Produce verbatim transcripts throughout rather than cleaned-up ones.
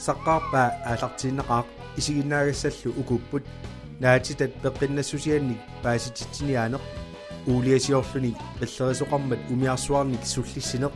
Saqqaarpaa aallartiinnaqaaq isiginnaagassallu ukuupput naatitat peqqinnassusiannik paasititsiniaaneq uuliasiorluni qillerisoqarmat umiarsuarnik sullissineq,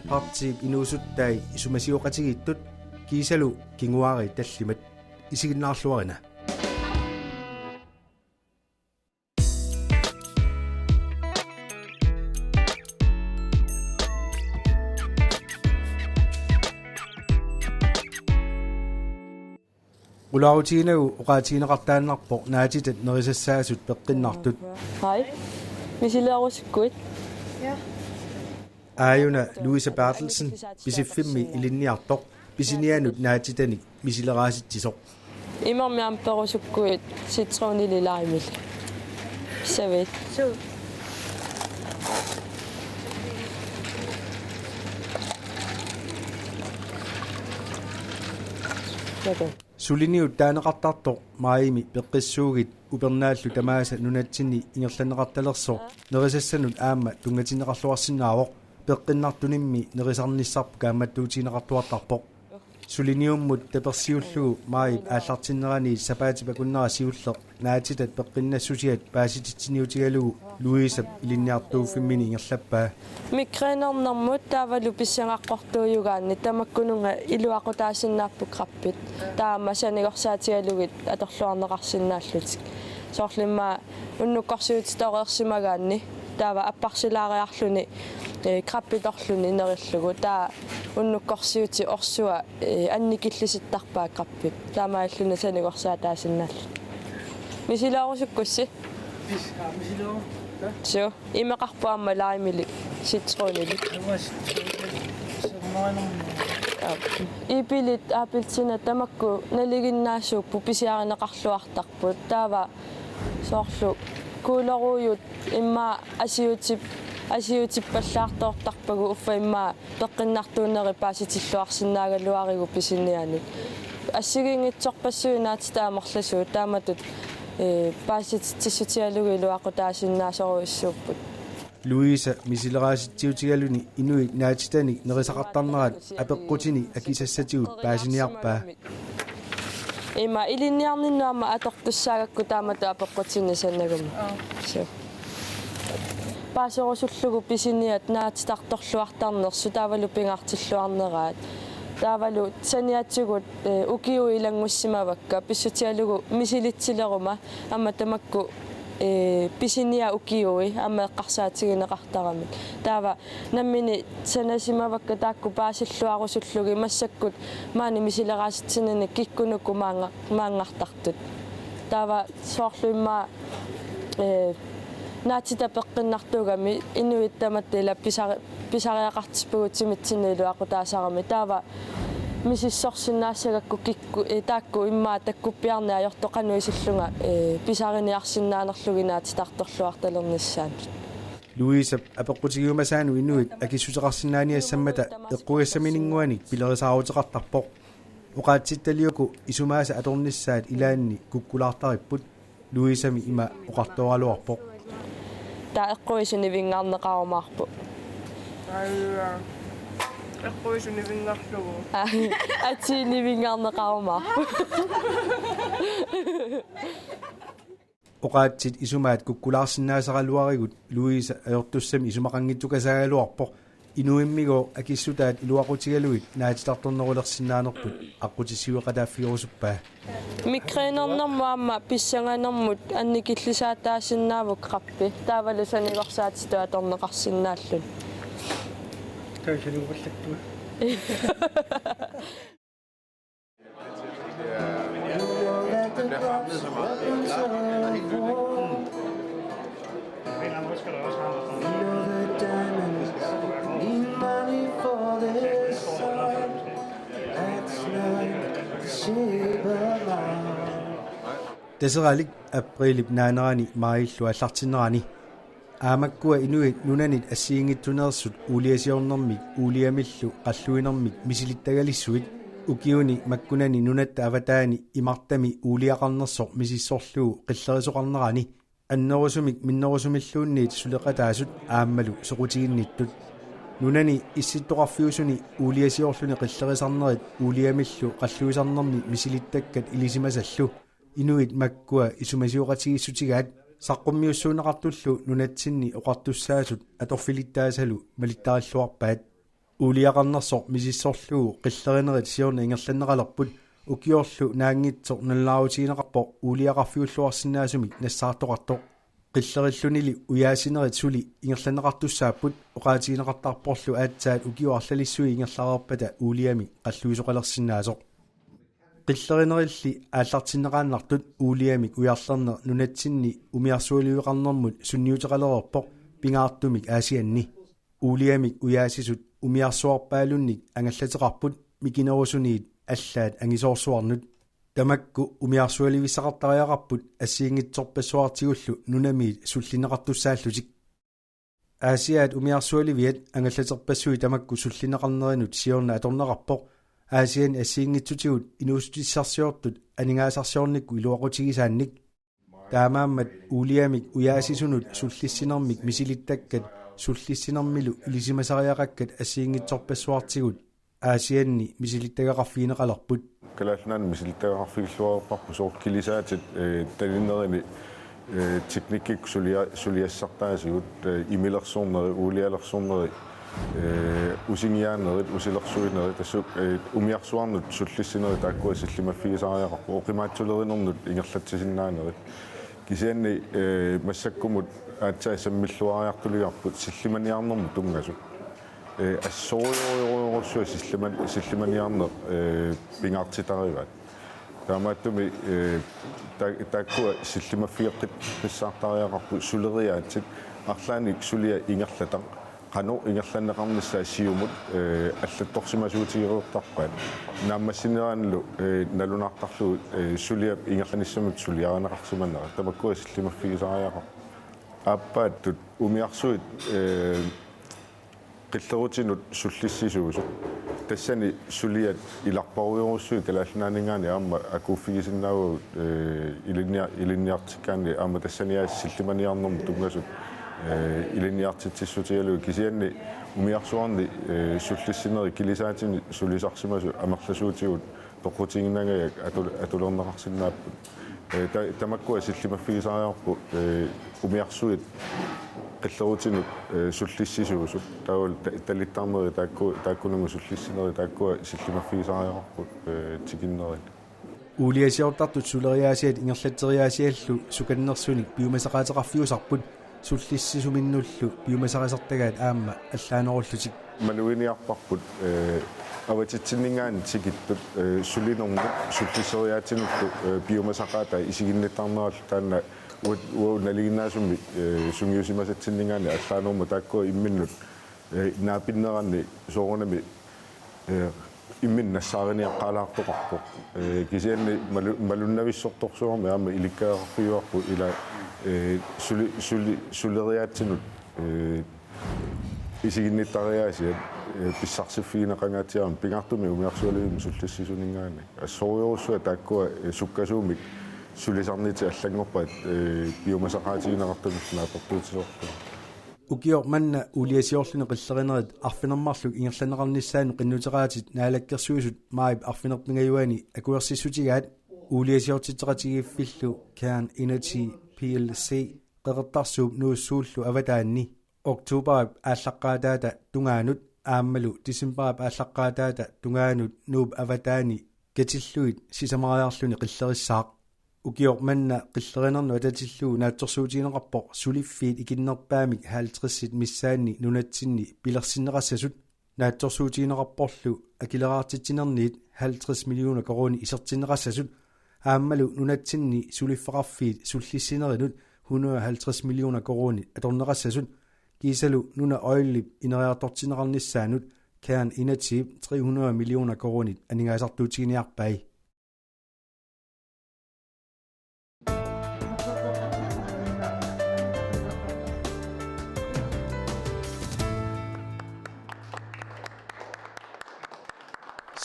partiip inuusuttai isumasioqatigiittut kiisalu kinguaariit tallimat. Isiginnaarluarina. Qulaarutiginagu oqaatigineqartaannarpoq naatitat nerisassaasut peqqinnartut. Hej. Misilerusukkuit. Aajuna Louise Berthelsen, Pisiffimmi ilinniartoq, pisinianut naatitanik misileraasitsisoq. Imermi aamma perusukkuit citronili limeli. Savit. Suu. Suliniut taaneqartartoq maajimi peqqissuugit upernaallu tamaasa nunatsinni ingerlanneqartalersoq nerisassanut aamma tunngatinneqarluarsinnaavoq, peqqinnartunimmi nerisarnissarput kaammattuutigineqartuartarpoq. Suliniummut tapersiullugu maajip aallartinnerani sapaatip akunnera siulleq naatitat peqqinnassusiat paasititsiniutigalugu Louisep ilinniartuuffimmini ingerlappaa. Migrænernermut taavalu pissangaqqortuujugaanni tamakkununnga iluaqutaasinnaapput krabbit. Taama sanigorsaatigalugit atorluarneqarsinnaallutik. Soorlu immaqa unnukkorsiutit toreersimagaanni taava apparsilaariarluni, eh, krabbitorluni nerillugu. Taava unnukkorsiutit orsua, eh, annikillisittarpaat krabbip. Taamaalilluni sanigorsaataasinnaallutik. Misilerusukkussi? Pis-, aa, misileru-, ta? Suu, imeqarpoq aamma limeli, citronili. Aamma citronili. Aap. Iipilit appelsiinat tamakku nalinginnaasuupput pisiarineqarluartarput. Taava soorlu kuuloruujut immaqa asiutip-, asiutippallaartoortarpagut uffa immaqa peqqinnartuunerit paasitilluarsinnaagaluarigut pisinianut. Assigiinngitsorpassuit naatitat amerlasuut taamatut, eh, paasititsissutigalugit iluaqutaasinnaasorujussuupput. Louise misileraasitsiutigaluni inuit naatitanik nerisaqartarnerat apeqqutini akisassatigut paasiniarpaa. Ima ilinniarninnut aamma atortussaagakku taamatut apeqqutini sanaguma. Aa. Suu. Paaserusullugu pisiniat naatitartorluartarnersut taavalu pingaartilluarneraat. Taavalu saniatigut, eh, ukiut ilanngussimavakka pissutigalugu misilitsileruma aamma tamakku, eh, pisiniat ukiui aamma eqqarsaatigineqartaramik. Taava nammineq sanasimavakka taakku paasilluarusullugit massakkut maani misileraasitsinini kikkunuku maannga-, maanngartartut. Taava soorlu immaqa, eh, naatitat peqqinnartuugami inuit tamatta ila pisari-, pisariaqartippagut timitsinni iluaqutaasarami. Taava misissorsinnaassagakku kikku-, eh, taakku immaqa takkuppiarneq ajortoq qanoq isillunga, eh, pisariniarsinnaanerlugit naatitartorluartalernissaannut. Louisep apeqqutigiumasaanut inuit akissuteqarsinnaaniassammata eqqugassamininnguanik pilerisaaruteqartarpoq. Oqaatsitta liuku isumaasa atornissaat ilaanni kukkulaartaripput, Louisemi ima oqartooraluarpoq. Taava eqquisuni nivinngarneqarumaarpoq. Aajuna. Eqquisuni nivinngarlugu. Aa, atii nivinngarneqarumaarpoq. Oqaatsit isumaat kukkulaarsinnaasaraluarigut Louise ajortussami isumaqanngitsukasaagaluarpoq. Inuimmigoq akissutaat iluaqutigalugit naatitartornerulersinnaanerput aqqutissiueqataaffigerusuppaa. Migrænernut aamma pissanganermut annikillisaataasinnaavoq krabbi. Taavalu sanigorsaatitut atorneqarsinnaalluni. Taava sanigorallattua. Taseralik aprilip naanerani maajillu aallartinnerani. Aamakkua inuit nunanit assigiinngitsuneersut uuliasiornermik uuliamillu qalluinermik misilittagalissuit ukiuni makkunani nunatta avataani imartami uuliaqarnersoq misissorlugu qillerisoqarnerani annerusumik minnerusumilluunniit suleqataasut aammalu soqutiginnittut. Nunani issittoqarfiusuni uuliasiorluni qillerisarnerit uuliamillu qalluisarnermi misilittakkat ilisimasallu inuit makkua isumasioqatigiissutigaat saqqummiussuunneqartullu nunatsinni oqartussaasut atorfilittaasalu malittarilluarpaat. Uuliaqarnersoq misissorlugu qillerinerit siorna ingerlanneqalerput, ukiorlu naanngitsoq nalunaarutigineqarpoq uuliaqarfiulluarsinnaasumik nassaartoqartoq. Qillerillunili ujaasinerit suli ingerlanneqartussaapput, oqaatigineqartarporlu aatsaat ukiut arlalissuit ingerlareerpata uuliamik qalluisoqalersinnaasoq. Qillerinerilli aallartinneqaannartut uuliamik ujarlerneq nunatsinni umiarsualiveqarnermut sunniuteqalereerpoq pingaartumik Aasianni. Uuliamik ujaasisut umiarsuarpaalunnik angallateqarput mikinerusuniit allaat angisoorsuarnut. Tamakku umiarsualivissaqartariaqarput assigiinngitsorpassuartigullu nunamiit sullinneqartussaallutik. Aasiaat umiarsualiviat angallaterpassuit tamakku sullinneqarnerinut siorna atorneqarpoq Aasianni assigiinngitsutigut inuussutissarsiortut aningaasarsiornikkut iluaqutigisaannik. Taamaammat uuliamik ujaasisunut sullissinermik misilittakkat sullissinermilu ilisimasariaqakkat assigiinngitsorpassuartigut Aasianni misilittagaqarfigineqalerput. Kalaallit Nunaanni misilittagaqarfigilluarparput sooq kilisaatit, eh, talinerini, eh, teknikkikkut sulia-, suliassartaasigut, eh, imilersorneri, uulialersorneri, eh, usingiaanerit, usilersuinerit, tassa, eh, umiarsuarnut sullissinerit taakkua sillimaffigisariaqarput, oqimaatsulerinernut ingerlatsisinnaanerit. Kisianni, eh, massakkumut aatsaat sammilluariartuliorput sillimaniarnermut tunngasut. Eh, assorujorujorujussuaq silliman-, sillimaniarneq, eh, pingaartitarivaat. Taamaattumik, eh, ta-, taakkua sillimaffigeqqissaartariaqarput suleriaatsit arlaannik suliaq ingerlataq. Qanoq ingerlanneqarnissaa siumut, eh, allattorsimasuutigereertarpaat. Naammassineranilu, eh, nalunaartarlugu, eh, suliap ingerlanissamut suliarineqarsimanera. Tamakkua sillimaffigisariaqarput. Aappaattut umiarsuit, eh, qillerutinut sullissisuusut. Tassani suliat ilarparujorujussuit Kalaallit Nunaanninngaanniit aamma akuuffigisinnaavagut, eh, ilinnia-, ilinniartikkaanni aamma tassaniaasiit sillimaniarnermut tunngasut, eh, ilinniartitsissutigalugit kisianni umiarsuarni, eh, sullissinerit kilisaatini sulisarsimasut amerlasuutigut peqqutiginnangajak atul-, atulerneqarsinnaapput. Eh, ta-, tamakkua sillimaffigisariaqarput, eh, umiarsuit qillerutinut, eh, sullissisuusut. Taavalu ta-, talittarnerit taakku-, taakkununnga sullissinerit taakkua sillimaffigisariaqarput, eh, tikinnerini. Uuliasiortartut suleriaasiat ingerlatseriaasiallu sukannersunik piumasaqaateqarfiusarput sullissisuminnullu piumasarisartagaat aamma allaanerullutik. Maluginiarparput, eh, avatitsinninngaanniit tikittut, eh, sulinernut sullisseriaatsinullu, eh, piumasaqaatai isiginnittarnerallu taanna uat-, uagut nalinginnaasumik, eh, sungiusimasatsinninngaanniit allaanermut taakkua imminnut, eh, naapinneranni soorunami, eh, imminut nassaariniaqqaalaartoqarpoq. Eh, kisianni malu-, malunnavissortorsuarmik aamma ilikkagaqarfigaarput ila, eh, suli-, suli-, suleriaatsinut, eh, isiginnittariaasiat, eh, pissarsiffigineqangaatsiarami pingaartumik umiarsualivimmi sullissisuninngaanniit. Assorujorujussuaq taakkua, eh, sukkasuumik sulisarnitit allanngorpaat, eh, piumasaqaatigineqartunut naapertuutilerput. Ukioq manna uuliasiorluni qillerinerit arfineq-marluk ingerlanneqarnissaannut qinnuteqaatit Naalakkersuisut maajip arfineq-pingajuani akuersissutigaat uuliasiortitseqatigiiffillu Cairn Energy P L C Qeqertarsuup Nuussuullu avataani oktobarip aallaqqaataata tungaanut aammalu decembarip aallaqqaataata tungaanut Nuup avataani katillugit sisamariarluni qillerissaaq. Ukioq manna qillerinernut atatillugu naatsorsuutigineqarpoq suliffiit ikinnerpaamik halvtredsit missaanni nunatsinni pilersinneqassasut, naatsorsuutigineqarporlu akileraartitsinerniit halvtreds millioner koruunit isertinneqassasut, aammalu nunatsinni suliffeqarfiit sullissinerinut hundrede og halvtreds millioner koruunit atorneqassasut, kiisalu Nuna Oilip ineriartortinneqarnissaanut Cairn Energyp tre hundrede millioner koruunit aningaasartuutiginiarpai.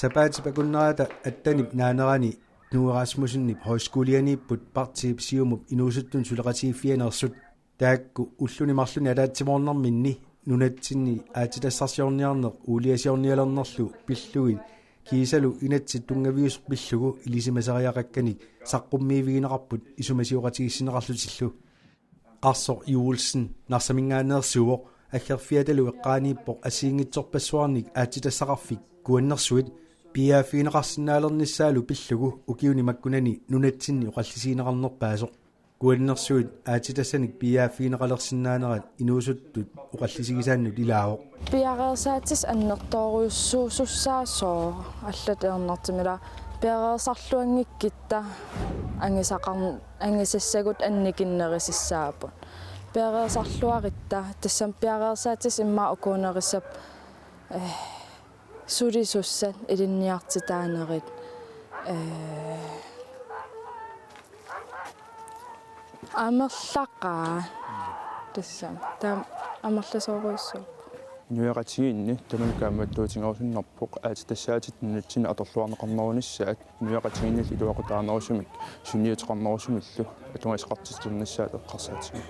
Sapaatip akunnerata attenip naanerani Knud Rasmussenip Højskolianiipput partiip Siumup inuusuttunut suleqatigiiffianeersut. Taakku ulluni marlunni ataatsimoornerminni nunatsinni aatsitassarsiorniarneq uuliasiornialernerlu pillugit kiisalu inatsit tunngaviusoq pillugu ilisimasariaqakkanik saqqummiivigineqarput isumasioqatigiissinneqarlutillu. Arsoq Juulsen Narsaminngaanneersuuvoq, aggerfiatalu eqqaaniippoq assigiinngitsorpassuarnik aatsitassaqarfik Kuannersuit piiaaffigineqarsinnaalernissaalu pillugu ukiuni makkunani nunatsinni oqallisigineqarnerpaasoq. Kuannersuit aatsitassanik piiaaffigineqalersinnaanerat inuusuttut oqallisigisaannut ilaavoq. Piareersaatissaq annertoorujussuusussaasoq allatut ajornartumik, ila piareersarluanngikkutta angisaqar-, angisassagut annikinnerusissaapput. Piareersarluarutta tassami piareersaatissaq immaqa ukuunerussapput, eh, sulisussat ilinniartitaanerit, eh, amerlaqaat. Tassami. Taama amerlasoorujussuuvoq. Inuiaqatigiinni tamanna kaammattuutigerusunnarpoq aatsitassaatit nunatsinni atorluarneqarnerunissaat, inuiaqatigiinnillu iluaqutaanerusumik sunniuteqarnerusumillu atugassaqartitsernissaat eqqarsaatigaat.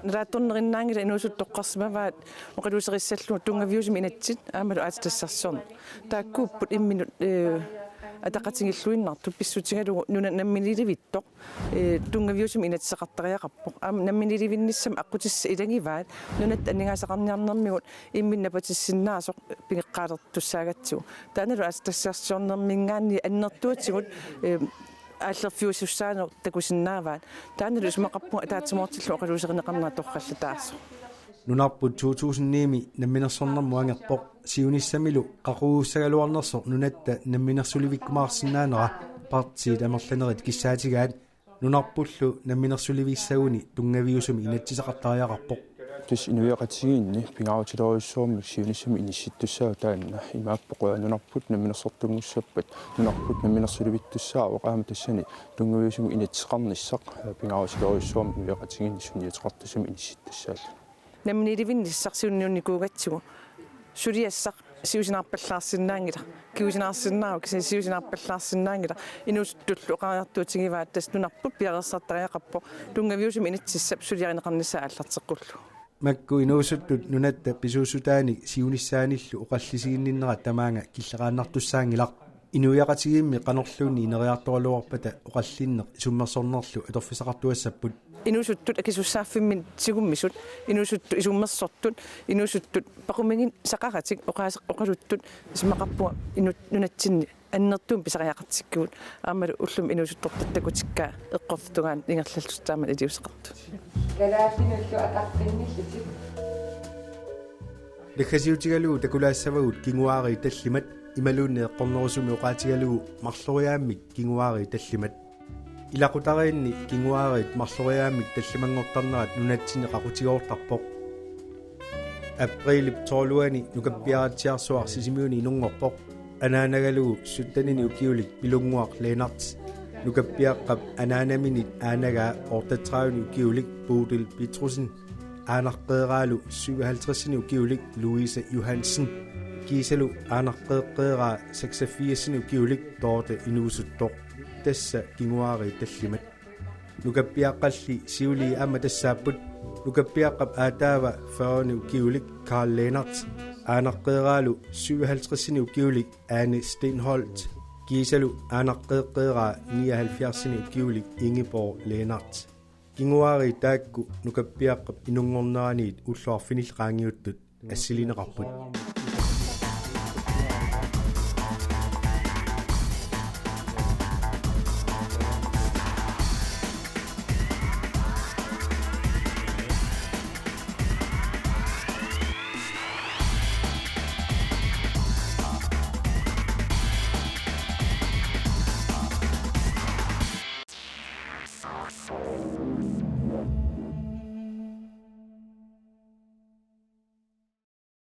Nalaatsornerinnaanngilaq inuusuttut toqqarsimavaat oqaluuserissallugu tunngaviusumik inatsit aammalu aatsitassarsiorneq. Taakkuupput imminnut, eh, ataqatigiilluinnartut pissutigalugu nuna namminiilivittoq, eh, tunngaviusumik inatsiseqartariaqarpoq. Aamma namminiilivinnissamut aqqutissat ilagivaat nunatta aningaasaqarniarnermigut imminnut napatissinnaasoq pigeqqaalertussaagatsigu. Taannalu aatsitassarsiornerminngaanniit annertuutigut, eh, aallerfiusussaaneq takusinnaavaat. Taannalu isumaqarpunga ataatsimoortillugu oqaluuserineqarnera torrallataasoq. Nunarput to tusind ni-mi namminersornermut angerpoq. Siunissamilu qaqugussagaluarnersoq nunatta namminersulivikkumaarsinnaanera partiit amerlanerit kissaatigaat. Nunarpullu namminersulivissaguni tunngaviusumik inatsiseqartariaqarpoq. Tassa inuiaqatigiinni pingaarutilerujussuarmik siunissami inissittussaavoq taanna. Imaappoq nunarput namminersortunngussappat nunarput namminersulivittussaavoq, aamma tassani tunngaviusumik inatsiseqarnissaq pingaarutilerujussuarmik inuiaqatigiinni sunniuteqartussami inissittussaalluni. Namminiilivinnissaq siunniunnikuugatsigu suliassaq siusinaarpallaarsinnaanngilaq, kingusinaarsinnaavoq, kisianni siusinaarpallaarsinnaanngilaq. Inuusuttullu oqariartuutigivaat tassa nunarput piareersartariaqarpoq tunngaviusumik inatsissap suliarineqarnissaa aallarteqqullugu. Makku inuusuttut nunatta pisuussutaanik siunissaanillu oqallisiginninnerat tamaanga killeqaannartussaanngilaq. Inuiaqatigiimmi qanorluunniit ineriartoraluarpata oqallinneq isummersornerlu atorfissaqartuassapput. Inuusuttut akisussaaffimmik tigummisut, inuusuttut isummersortut, inuusuttut paqumigisaqaratik oqaas-, oqaluttut isumaqarpunga inut-, nunatsinni annertuumik pisariaqartikkugut, aammalu ullumi inuusuttortat takutikkaat eqqortungaani ingerlallutik taama iliuuseqartut. Kalaallinullu ataqqinnillutik. Naggasiutigalugu takulaassavagut kinguaariit tallimat imaluunniit eqqornerusumik oqaatigalugu marloriaammik kinguaariit tallimat. Ilaqutariinni kinguaariit marloriaammik tallimanngortarnerat nunatsinni qaqutigoortarpoq. Apriilip tolviani nukappiaratsiarsuaq Sisimiuni inunngorpoq. Anaanagalugu syttenini ukiulik Pilunnguaq Lennert. Nukappiaqqap anaanaminit aanagaa otteogtredive ukiulik Bodil Petrussen. Aanaqqeeraalu syvoghalvtreds ukiulik Louise Johansen. Kiisalu aanaqqeeqqeeraa seksogfirs ukiulik Dorte Inuusuttoq. Tassa kinguaariit tallimat. Nukappiaqqalli siulii aamma tassaapput. Nukappiaqqap aataava fyrre ukiulik Karl Lennert. Aanaqqeeraalu syvoghalvtreds ukiulik Anne Steenholdt. Kiisalu aanaqqeeqqeeraa nioghalvfjerds ukiulik Ingeborg Lennert. Kinguaariit taakku nukappiaqqap inunngorneraniit ullut arfinillit qaangiuttut assilineqarput.